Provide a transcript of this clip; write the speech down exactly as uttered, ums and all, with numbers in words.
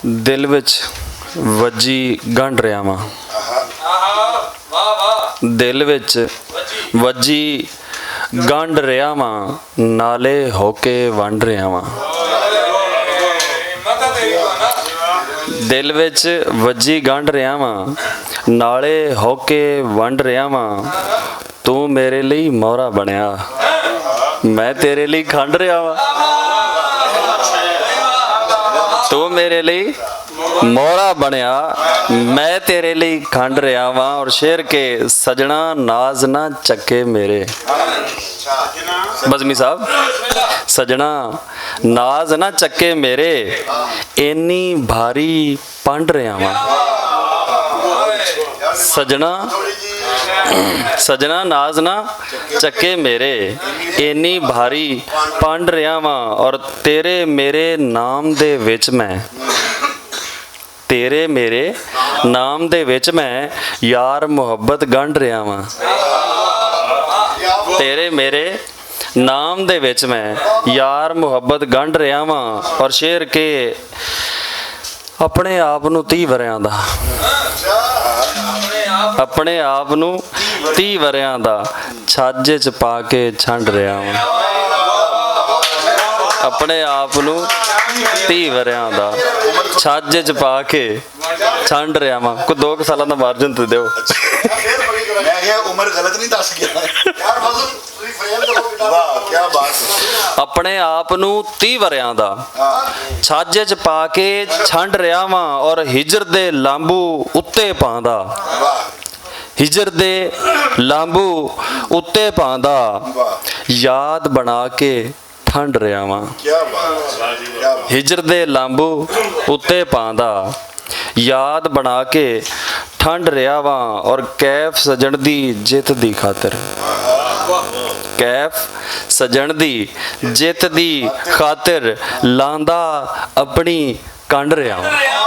دل وچ وجی گنڈ رہیا واں۔ دل وچ وجی گنڈ رہیا واں، نالے ہو کے ونڈ رہیا واں۔ دل وچ وجی گنڈ رہیا واں، نالے ہو کے ونڈ رہیا واں۔ تو میرے لئی مورا بنیا، میں تیرے لئی کھنڈ رہیا واں۔ تو میرے لئی مورا بنیا، میں تیرے لئی کھنڈ رہیا واں۔ اور شعر کے، سجنا ناز نہ چکے میرے، بزمی صاحب، سجنا ناز نہ چکے میرے، اینی بھاری پنڈ رہیا واں۔ سجنا، سجنا ناز نہ چکے میرے، اینی بھاری پنڈ رہیا واں۔ اور تیرے میرے نام دے وچ میں، تیرے میرے نام دے وچ میں یار محبت گنڈ رہیا واں۔ تیرے میرے نام دے وچ میں یار محبت گنڈ رہیا واں۔ اور شعر کے، اپنے آپ نو تی وریاں دا، اپنے آپ نو تی وریاں دا چھج چ پا کے چھنڈ رہیا واں۔ اپنے آپ نو تی وریاں دا چھج چ پا کے چھنڈ رہیا واں۔ کوئی دو کُ سالاں دا مارجن تے دیو۔ میں کہیا عمر غلط نہیں دس گیا۔ واہ، کیا بات ہے۔ اپنے آپ نو تی وریاں دا چھج چ پا کے چھنڈ رہیا واں، اور ہجر دے لامبو اُتے پاندا، ہجر دے لامبو اُتے پاندا، یاد بنا کے ٹھنڈ رہیا واں۔ کیا بات ہے، کیا بات ہے۔ ہجر دے لامبو اُتے پاندا، یاد بنا کے ٹھنڈ رہیا واں۔ اور کیف سجن دی جت دی خاطر، کیف سجن دی جت دی خاطر، لاندا اپنی کنڈ رہیا واں۔